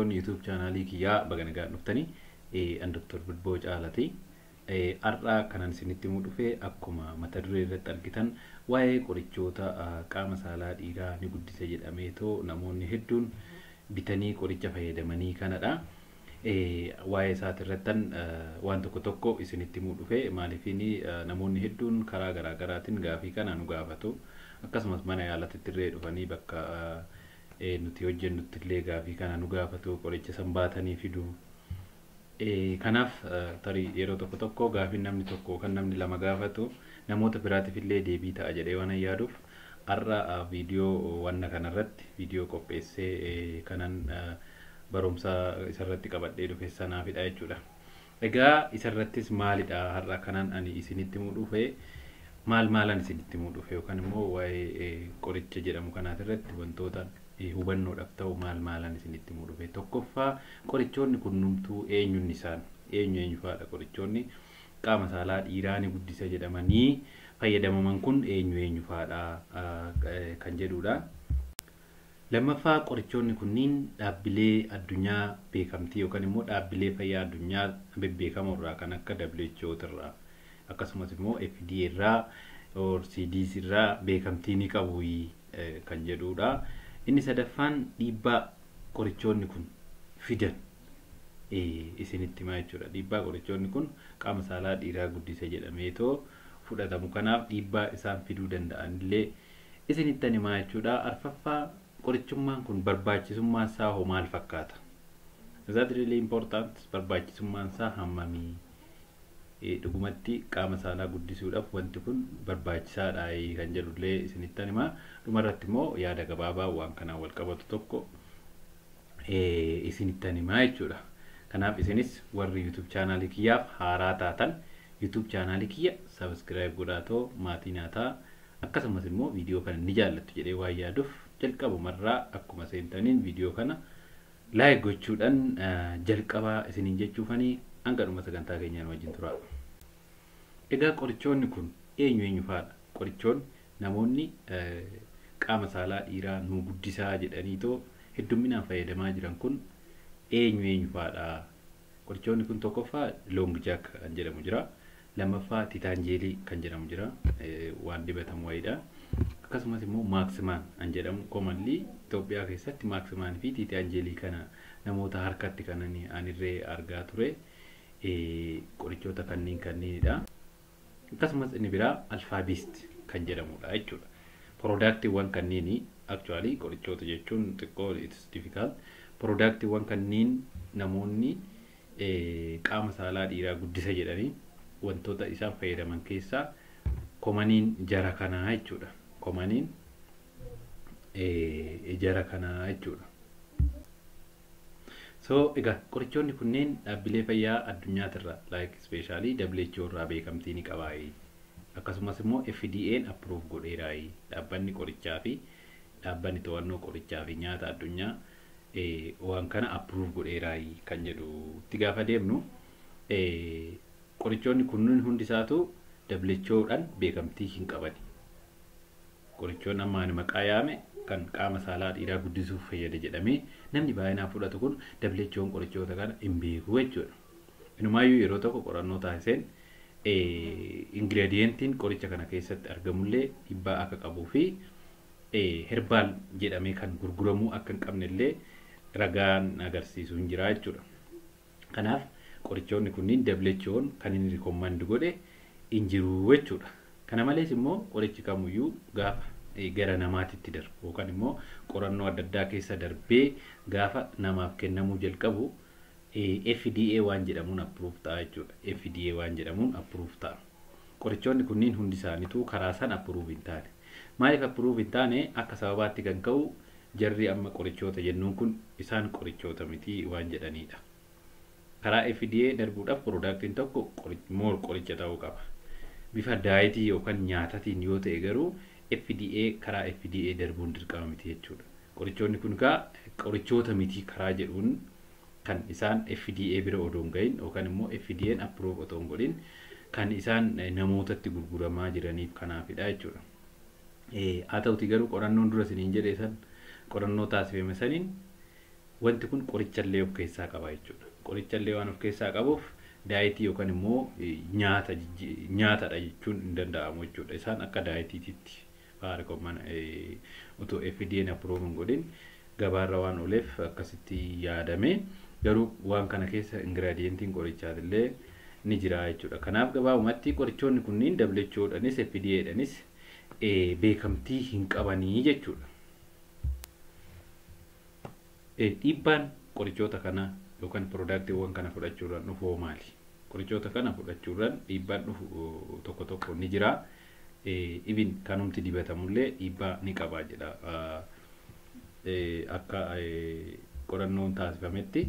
Hordoftoonni YouTube chaanaalii kiyyaa baga nagaan dhuftanii. An Dr. Bilboo Caalaati. Har'a kanan isinitti himuu dhufe akkuma mata duree irratti argitan waa'ee qorichoota qaama saalaa dhiiraa ni guddisa jedhameetoo namoonni hedduun bitanii qoricha fayyadamanii kanadha. Waa'ee isaati irrattan waan tokko tokko isinitti himuu dhufe. Maaliifini namoonni hedduun karaa garaa garaatiin gaafii kana nu gaafatu. Akkasumas mana yaalatti illee dhufanii bakka nuti hojjennutti illee gaafii kana nu gaafatu, qoricha san baatanii fidu. Kanaaf tarii yeroo tokko tokko gaafiin namni tokko kan namni lama gaafatu namoota biraatiif illee deebii ta'a jedhee waan yaaduuf har'a viidiyoo wanna kanarratti viidiyoo qopheessee kanan barumsa isarratti qabadhee dhufe sanaafidha jechuudha. Egaa isarrattis maalidha har'a kanan ani isinitti himuu dhufe, maal maalan isinitti himuu dhufe yookaan immoo waa'ee qoricha jedhamu kanaatirratti wantoota hubannoodhaaf ta'u maal maalan isinitti himuu dhufe. Tokkoffaa, qorichoonni kunnumtuu eenyuun isaan eenyu eenyu fa'aadha? Qorichoonni qaama saalaa dhiiraa ni guddisa jedhamanii fayyadamaman kun eenyu eenyu fa'aadha kan jedhudha. Lammaffaa, qorichoonni kunniin dhaabbilee addunyaa beekamtii yookaan immoo dhaabbilee fayyaa addunyaa bebbeekamoo irraa kan akka WHO irraa, akkasumas immoo FDA irraa or CDC irraa beekamtii ni qabu kan jedhudha. Inni sadaffaan, dhiibbaa qorichoonni kun fidan isinitti himaa jechuudha. Dhiibbaa qorichoonni kun qaama saalaa dhiiraa guddisa jedhameetoo fudhatamu kanaaf dhiibbaa isaan fiduu danda'an illee isinitti himaa jechuudha. Arfaffaa, qorichummaan kun barbaachisummaan isaa hoo maal fakkaata? Is that really important? Barbaachisummaan isaa hammamii? Dhugumatti qaama saalaa guddisuudhaaf wanti kun barbaachisaadha kan jedhullee isinitti himaa. Dhumarratti immoo yaada gabaabaa waan kanaan wal qabatu tokko isinitti himaa jechuudha. Kanaaf isinis warri YouTube chaanaalii kiyyaaf haaraa taatan YouTube chaanaalii kiyya subscribe godhaatoo maatii naa. Akkasumas immoo viidiyoo kana ni jaallattu jedhee waan yaaduuf jalqabumarraa akkuma seentaniin viidiyoo kana like gochuudhaan jalqabaa isiniin jechuufanii hanga dhuma sagantaa keenyaan wajjin tura. Egaa qorichoonni kun eenyu eenyu fa'aadha? Qorichoonni namoonni qaama saalaa dhiiraa nu guddisaa jedhaniitoo heddumminaan fayyadamaa jiran kun eenyu eenyu fa'aadha? Qorichoonni kun tokkoffaa Long Jack kan jedhamu jira. Lammaffaa Titan jelly kan jedhamu jira. Waan dibatamu wayiidha. Akkasumas immoo Maxman kan jedhamu, commonly Itoophiyaa keessatti Maxman fi Titan jelly kana namoota harkatti kan anirree argaa ture. Qorichoota kanneen kanneenidha. Akkasumas inni biraa Alpha Beast kan jedhamudha jechuudha. Productiiwwan kanneenii, actually qorichoota jechuun xiqqoo it's difficult. Productiiwwan kanneen namoonni qaama saalaa dhiiraa guddisa jedhanii wantoota isaan fayyadaman keessaa commoniin jara kanaa jechuudha. Commoniin jara kanaa jechuudha. So egaa qorichoonni kunneen dhaabbilee fayyaa addunyaatirraa, like especially WHO irraa beekamtii ni qabaayi. Akkasumas immoo FDA'n approve godheeraayi. Dhaabbanni qorichaa fi dhaabbanni to'annoo qorichaa fi nyaata addunyaa waan kana approve godheeraayi kan jedhu itti gaafa deemnu, qorichoonni kunneen hundi isaatu WHOdhaan beekamtii hin qabani. Qorichoonni amma ani maqaa yaame kan qaama saalaa dhiiraa guddisuuf fayyada jedhamee namni baay'inaan fudhatu kun WHO'n qorichoota kana hin beeku jechuudha. Inumaayyuu yeroo tokko qorannoo taasiseen ingredientiin qoricha kana keessatti argamullee dhiibbaa akka qabuu fi herbal jedhamee kan gurguramuu akka hin qabnellee ragaan agarsiisu hin jira jechuudha. Kanaaf qorichoonni kunniin WHO'n kan inni recommend godhe hin jiru jechuudha. Kana malees immoo qorichi kamiyyuu gaafa gara namaatitti darbu yookaan immoo qorannoo adda addaa keessa darbee gaafa namaaf kennamuu jalqabu FDA waan jedhamuun approve ta'a jechuudha. FDA waan jedhamuun approve ta'a. Qorichoonni kunniin hundi isaaniituu karaa san approve hin taane. Maaliif approve hin taane? Akka sababaatti kan ka'u jarri amma qorichoota jennuun kun isaan qorichoota miti waan jedhanidha. Karaa FDA darbuudhaaf productiin tokko more qoricha ta'uu qaba. Bifa dietii yookaan nyaatatiin yoo ta'e garuu FDA karaa FDA darbuun dirqama miti jechuudha. Qorichoonni kun gaa qorichoota miti karaa jedhuun kan isaan FDA bira odoo hin gahin yookaan immoo FDA'n approve otoo hin godhin kan isaan namootatti gurguramaa jiraniif kanaafidha jechuudha. Haa ta'uti garuu qorannoon dura isiniin jedhe san, qorannoo taasifame saniin Wanti kun qorichallee of keessaa qaba jechuudha. Qorichallee waan of keessaa qabuuf dietii yookaan immoo nyaatadha jechuun hin danda'amu jechuudha. Isaan akka dietiitti fa'aa otoo FDA'n approve hin godhin gabaarra waan ooleef akkasitti yaadame, garuu waan kana keessa ingredientiin qorichaatillee ni jira jechuudha. Kanaaf gabaabumatti qorichoonni kunniin WHOdhanis FDAdhanis beekamtii hin qabanii jechuudha. Dhiibbaan qorichoota kana yookaan productiiwwan kana fudhachuudhaan dhufu maali? Qorichoota kana fudhachuudhaan dhiibbaan dhufu tokko tokko ni jira. Even kanumti dibatamullee dhiibbaa ni qaba jedha. Akka qorannoon taasifametti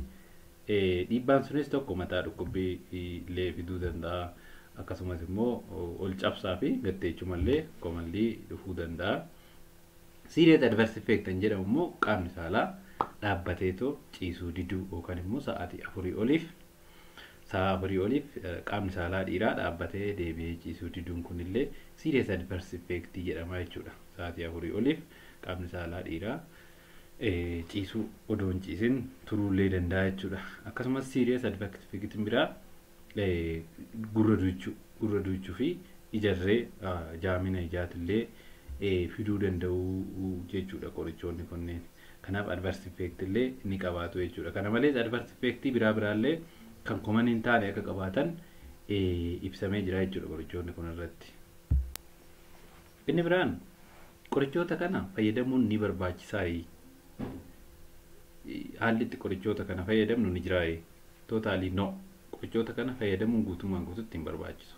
dhiibbaan sunis tokko mataa dhukkubbii illee fiduu danda'a. Akkasumas immoo ol cabsaa fi gatteechumallee komallee dhufuu danda'a. Serious adverse effect kan jedhamu immoo qaamni saalaa dhaabbateetoo ciisuu diduu yookaan immoo sa'aatii 4 oliif qaamni saalaa dhiiraa dhaabbatee deebi'ee ciisuu diduun kunillee serious adverse effect jedhama jechuudha. Sa'aatii 4 oliif qaamni saalaa dhiiraa ciisuu odoo hin ciisin turuullee danda'a jechuudha. Akkasumas serious adverse effect biraa gurra duuchuu fi ijarree jaamina ijaatillee fiduu danda'u jechuudha qorichoonni kunneen. Kanaaf adverse effect illee ni qabaatu jechuudha. Kana malees adverse effect biraa biraallee kan common hin taane akka qabaatan ibsamee jira jechuudha qorichoonni kun irratti. Inni biraan qorichoota kana fayyadamuun ni barbaachisaa? Haalli itti qorichoota kana fayyadamnu ni jiraa? Totally no. Qorichoota kana fayyadamuun guutummaan guututti hin barbaachisu.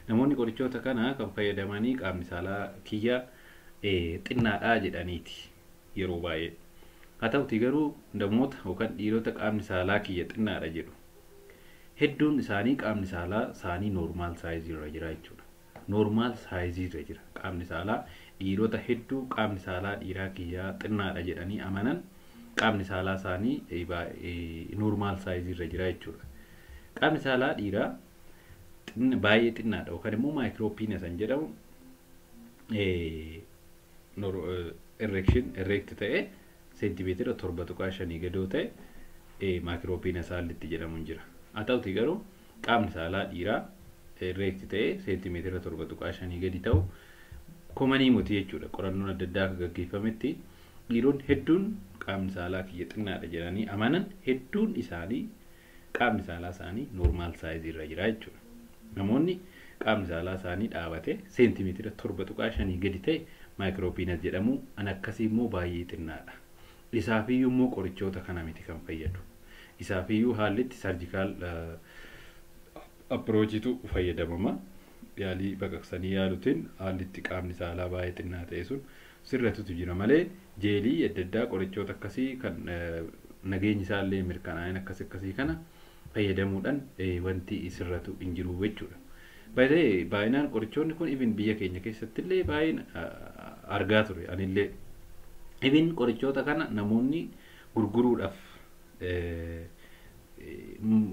Namoonni qorichoota kana kan fayyadamanii qaamni saalaa kiyya xinnaadhaa jedhaniiti yeroo baay'ee. Haa ta'uti garuu namoota yookaan dhiirota qaamni saalaa kiyya xinnaadha jedhu, hedduun isaanii qaamni saalaa isaanii normal sizeii irra jira jechuudha. Normal sizeii irra jira qaamni saalaa dhiirota hedduu qaamni saalaa dhiiraa kiyyaa xinnaadha jedhanii amanan, qaamni saalaa isaanii normal sizeii irra jira jechuudha. Qaamni saalaa dhiiraa baay'ee xinnaadha yookaan immoo micropenis kan jedhamu erection erect ta'e seentimeetira 7.5 gadoo ta'e micropenis haalli jedhamu hin jira. Haa ta'uti garuu qaamni saalaa dhiiraa erect ta'e seentimeetira 7.5 gadi ta'u commonii miti jechuudha. Qorannoon adda addaa akka gaggeeffametti dhiironni hedduun qaamni saalaa kiyya xinnaadha jedhanii amanan hedduun isaanii qaamni saalaa isaanii normal sizeii irra jira jechuudha. Namoonni qaamni saalaa isaanii dhaabate seentimeetira 7.5 gadi ta'e micropenis jedhamu an akkasii immoo baay'ee xinnaadha. Isaafiyyuu immoo qorichoota kana miti kan fayyadu. Isaafiyyuu haalli itti surgical approachiitu fayyadamama. Yaalii baqaqsanii yaaluutiin haalli itti qaamni saalaa baay'ee xinnaa ta'e sun sirratutu jira malee gelii adda addaa qorichoota akkasii kan nageenyi isaallee mirkanaa'in akkas akkasii kana fayyadamuudhaan wanti sirratu hin jiru jechuudha. Baay'ee baay'inaan qorichoonni kun even biyya keenya keessatti illee baay'een argaa ture anillee. Even qorichoota kana namoonni gurguruudhaaf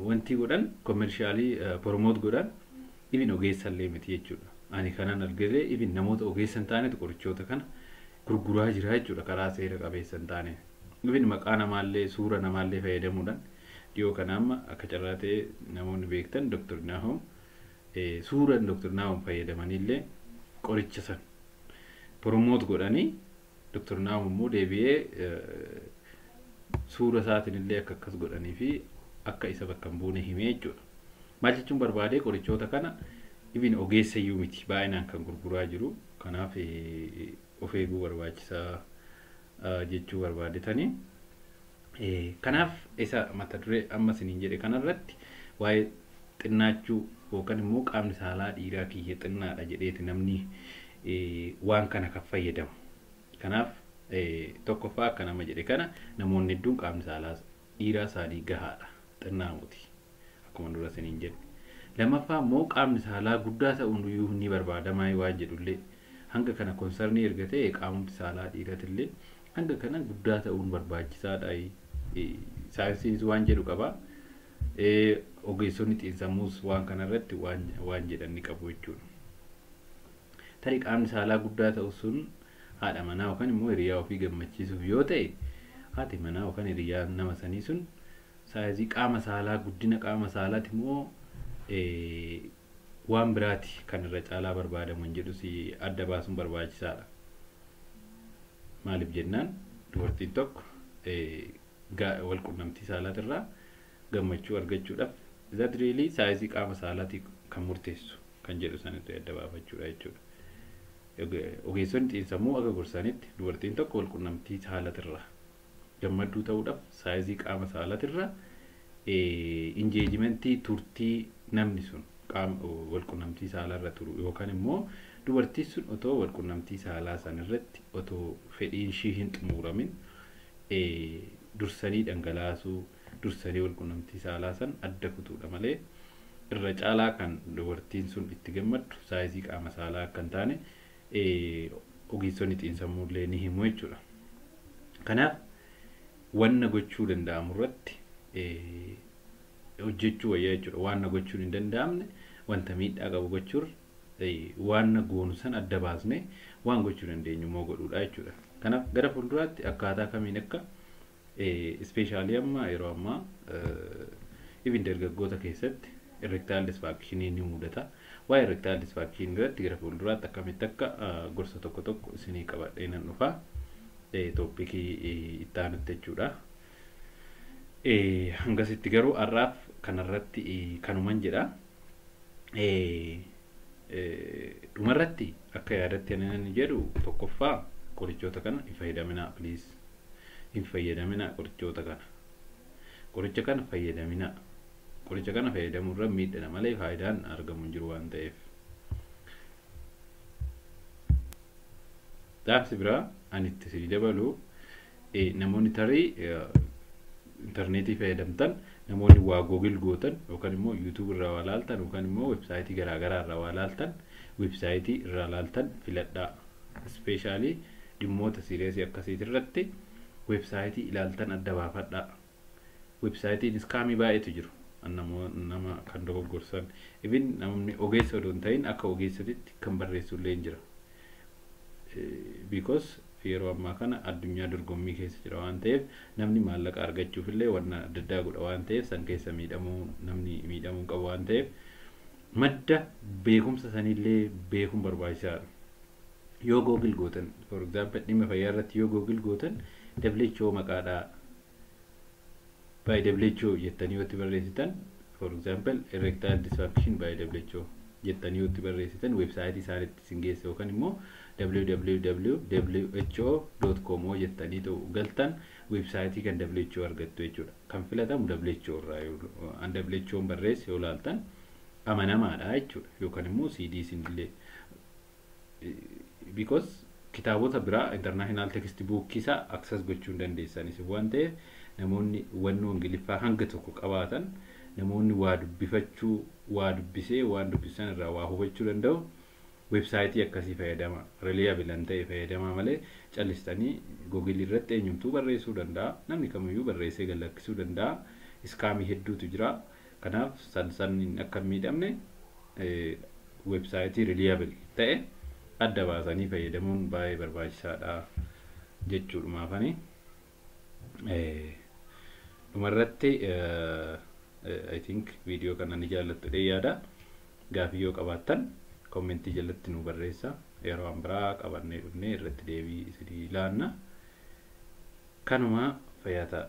wanti godhan, commercialii promote godhan, even ogeessallee miti jechuudha. Ani kanan argee even namoota ogeessa hin taanetu qorichoota kana gurguraa jira jechuudha karaa seera qabeessa hin taane. Even maqaa namaallee suura namaallee fayyadamuudhaan dhiyoo kana amma akka carraa ta'e namoonni beektan Dr. Nahom, suura Dr. Nahom fayyadamanillee qoricha san promote godhanii, Dr. Nahom immoo deebi'ee suura isaatiin illee akka akkas godhanii fi akka isa bakka hin buune himee jechuudha. Maal jechuun barbaade, qorichoota kana even ogeessa iyyuu miti baay'inaan kan gurguraa jiru. Kanaaf of eeguu barbaachisaa jechuu barbaadetanii. Kanaaf isa mata duree amma isiniin jedhe kanarratti waa'ee xinnaachuu yookaan immoo qaamni saalaa dhiiraa kiyya xinnaadha jedheeti namni waan kana kan fayyadamu. Kanaaf tokkoffaa akka nama jedhe kana namoonni hedduun qaamni saalaa dhiiraa isaanii gahaadha, xinnaa miti akkuma dura isiniin jedhe. Lammaffaa immoo qaamni saalaa guddaa ta'uun iyyuu ni barbaadamaa waan jedhullee, hanga kana concernii erga ta'e qaamumti saalaa dhiiratillee hanga kana guddaa ta'uun barbaachisaadha. Saayinsiinis waan jedhu qaba. Ogeessonni xiinsammuus waan kanarratti waan jedhan ni qabu jechuudha. Tarii qaamni saalaa guddaa ta'u sun haadha manaa yookaan immoo hiriyaa ofii gammachiisuuf yoo ta'e Haati manaa yookaan hiriyyaan nama sanii sun saayizii qaama saalaa, guddina qaama saalaati moo waan biraati kan irra caalaa barbaadamu hin jedhus adda baasuun barbaachisaadha. Maaliif jennaan, dubartiin tokko wal qunnamtii saalaatirraa gammachuu argachuudhaaf that really saayizii qaama saalaatii kan murteessu kan jedhu sanatti adda baafachuudha jechuudha. Ogeessonni xiinsammuu akka gorsanitti, dubartiin tokko wal qunnamtii saalaatirraa gammadduu ta'uudhaaf saayizii qaama saalaatirraa engagementii, turtii namni sun qaama wal qunnamtii saalaarra turu, yookaan immoo dubartiin sun otoo wal qunnamtii saalaa san irratti otoo fedhiin ishii hin xumuramin dursanii dhangalaasuu, dursanii wal qunnamtii saalaa san adda kutuudha malee, irra caalaa kan dubartiin sun itti gammaddu saayizii qaama saalaa akka hin taane ogeessonni xiinsammuu illee ni himu jechuudha. Kanaaf wanna gochuu danda'amu irratti hojjechuu wayyaa jechuudha. Waan gochuun hin danda'amne, wanta miidhaa qabu gochuurra, waan goonu san adda baasnee waan gochuu dandeenyu immoo godhuudha jechuudha. Kanaaf gara fuulduraatti akkaataa kamiin akka, especially amma yeroo ammaa even dargaggoota keessatti erectile dysfunction ni mudata. Waa'ee erectile dysfunction irratti gara fuulduraatti akkamitti akka gorsa tokko tokko isinii qabadhee nan dhufa. Topicii itti aanutti jechuudha. Hangasitti garuu har'aaf kanarratti kanuman jedha. Dhumarratti akka yaadatti ani jedhu, tokkoffaa, qorichoota kana hin fayyadaminaa, please. Hin fayyadaminaa qorichoota kana. Qoricha kana fayyadaminaa. Qoricha kana fayyadamuurra miidhana malee faayidaan argamu hin jiru waan ta'eef. Dhaamsi biraa ani itti isinii dabalu, namoonni tarii intarneetii fayyadamtan, namoonni waa Google gootan yookaan immoo YouTube irraa waa laaltan yookaan immoo websiteii garaagaraa irraa waa laaltan, websiteii irraa laaltan filadhaa. Especially dhimmoota seriousii akkasiit irratti websiteii ilaaltan adda baafadhaa. Websiteiin scamii baay'eetu jiru. Nama kan dogoggorsan, even namni ogeessa odoo hin ta'in akka ogeessatitti kan barreessu illee hin jira. Because yeroo ammaa kana addunyaa dorgommii keessa jira waan ta'eef, namni maallaqa argachuuf illee wanna adda addaa godha waan ta'eef, san keessa miidhamuu, namni miidhamuu qabu waan ta'eef, madda beekumsa sanillee beekuun barbaachisaadha. Yoo Google gootan, for example, dhimma fayyaa irratti yoo Google gootan, WHO maqaadhaa by WHO jettanii yoo itti barreessitan, for example, erectile dysfunction by WHO jettanii yoo itti barreessitan, websiteii isaaniitti isin geessa, yookaan immoo www.who.com jettanii ta'u galtan, websiteii kan WHO argattu jechuudha. Kan filatamu WHO irraa yoo an WHO barreesse yoo laaltan amanamaadha jechuudha. Yookaan immoo CDC illee, because kitaabota biraa, international text book isaa access gochuu hin dandeessan isin waan ta'eef, namoonni hubannoo Ingiliffaa hanga tokko qabaatan, namoonni waa dubbifachuu, waa dubbisee waan dubbisan irraa waa hubachuu danda'u, websiteii akkasii fayyadama, reliable ta'e fayyadamaa malee, callistanii Google irratti eenyumtuu barreessuu danda'a, namni kamiyyuu barreessee galakkisuu danda'a, scamii hedduutu jira. Kanaaf san san akka hin miidhamne websiteii reliable ta'e adda baasanii fayyadamuun baay'ee barbaachisaadha jechuudhumaafani. Dhumarratti, I think viidiyoo kana ni jaallattu jedhee yaada. Gaafii yoo qabaattan commentii jalatti nu barreessa. Yeroo an biraa qabannee dhufnee irratti deebii isinii laanna. Kanuma, fayyaa ta'a.